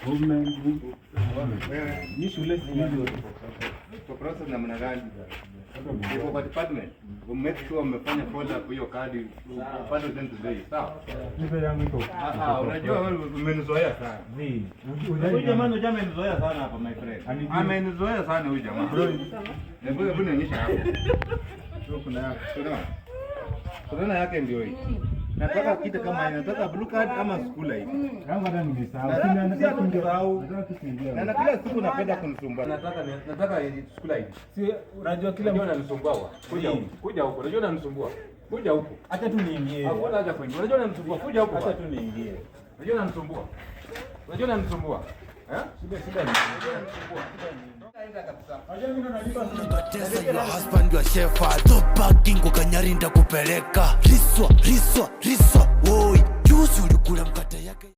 Movement. Ni shule siku hizi. Kwa process namna gani? Iko kwa department. We make sure umefanya follow up hiyo kadi upande them today. Sawa? Nipe yangu iko. Ah, ah, unajua wewe umenizoea sana. Zi. Huyu jamaa unajua amenizoea sana hapa, my friend. Amenizoea sana huyu jamaa. Hebu hebu nionyeshe hapo. Kuna yako. Tunaona. Tunaona yake ndio hii. Nataka kitu kama hii, nataka blue card ama school ID. Yangu hata nimesahau. Na- Sina nataka kuingia. Sahau. Nataka kuingia. Na kila siku napenda kunisumbua. Nataka school ID. Si unajua kila Unajua unanisumbua wa. Kuja huku. Kuja huku. Unajua unanisumbua. Kuja huku. Acha tu niingie. Hakuna haja kuingia. Unajua unanisumbua. Kuja huku. Acha tu niingie. Unajua unanisumbua. Unajua unanisumbua. Eh? Shida ni Tesa your husband, your shepherd. Top parking kwa Kanyari ndakupeleka. Riswa, riswa, riswa. Woi, juzi ulikula mkate yake.